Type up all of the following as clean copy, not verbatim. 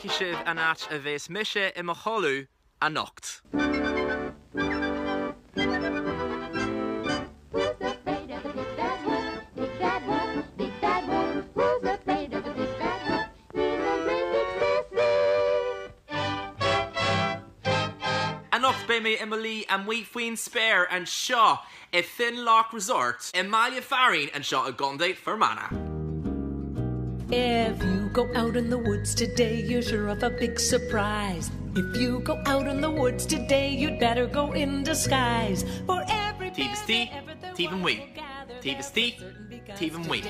feicfidh sibh an áit a bheas mise i mo chodladh anocht. Anocht beidh mé i mo luí amuigh faoin spéir anseo i Finlough Resort i mbaile fearainn anseo i gContae Fear Manach. If you go out in the woods today you're sure of a big surprise If you go out in the woods today you'd better go in disguise For every Taobh istigh, taobh amuigh, taobh istigh, taobh amuigh.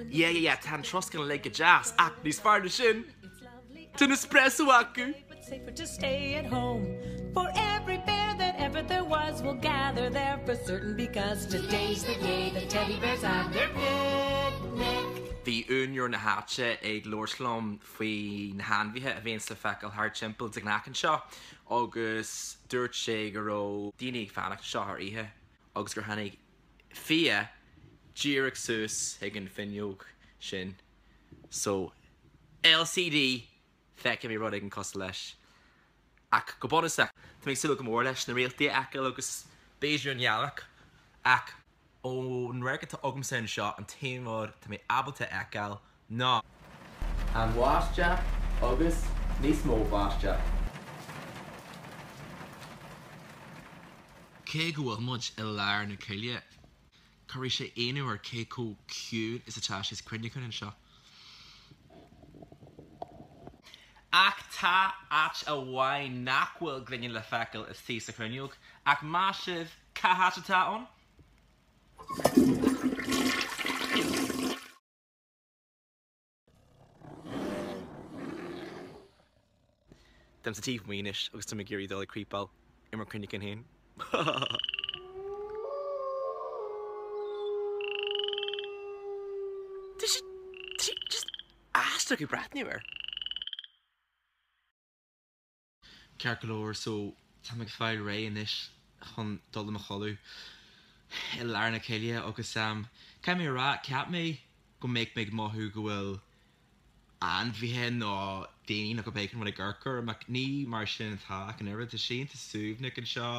Yeah, yeah, yeah, tá an troscán uilig go deas, ach níos fearr ná sin, tá an espresso acu! Bhí úinéir na háite ag labhairt liom faoi na hainmhithe a bhíonns le feiceáil thart timpeall de ghnách anseo agus dúirt sé go raibh daoine ag fanacht anseo thar oíche agus gur tháinig fia díreach suas chuig an fuinneog sin. So, LCD, feicfidh mé rud éigin cosúil leis. Ach go bunúsach, tá mé ag súil go mór leis na réaltaí a fheiceáil agus b'fhéidir an ghealach. Ach ón radharc atá agamsa anseo, an t-aon rud atá mé ábalta a fheiceáil ná. An bháisteach agus níos mó báisteach. Cé go bhfuil muid i lár na coille, cuirfidh sé ionadh ort cé chomh ciúin is atá sé sa chruinneachán anseo. Ach tá áit amháin nach bhfuil gloine le feiceáil istigh sa chruinneog, ach meas sibh cá háit atá ann? Táim sa taobh amuigh anois agus táim ag iarraidh dul ag creepáil i mo chruinneachán féin. Tá sé just aisteach ag breathnú air. Ceart go leor, so táim ag fáil réidh anois chun dul i mo chodladh i lár na coille agus caithfidh mé a rá, cheap mé go mbeadh mé ag mothú go bhfuil ainmhithe nó daoine nó cibé cén rud ag amharc orm ach ní mar sin atá ach an oiread. Tá sé iontach suaimhneach anseo,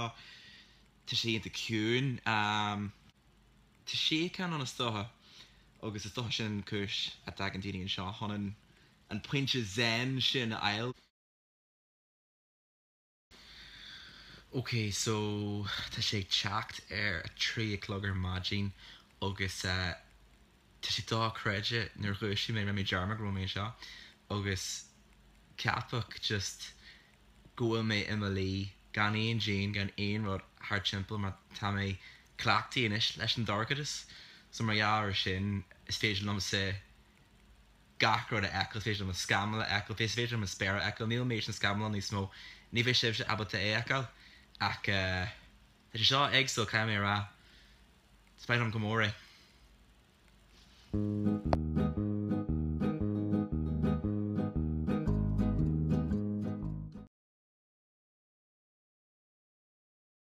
tá sé iontach ciúin, tá síocháin ann is dócha agus is dócha sin an chúis a dtagann daoine anseo chun an an pointe zen sin a fháil. Ok so tá sé ag teacht ar a 3 a chlog ar maidin agus tá sé dochreidte nuair a dhúisigh mé rinne mé dearmad go raibh mé anseo agus ceapadh just go bhfuil mé i mo luí gan aon díon gan aon rud thart timpeall mar tá mé cleachtaithe anois leis an dorchadas so mar gheall ar sin is féidir liomsa gach rud a fheiceáil, is féidir liom an scamall a fheiceáil, is féidir liom an spéir a fheiceáil, níl an méid sin scamall ann níos mó, ní bheidh sibhse ábalta é a fheiceáil ach tá sé seo éagsúil, caithfidh mé a rá. Is maith liom go mór é.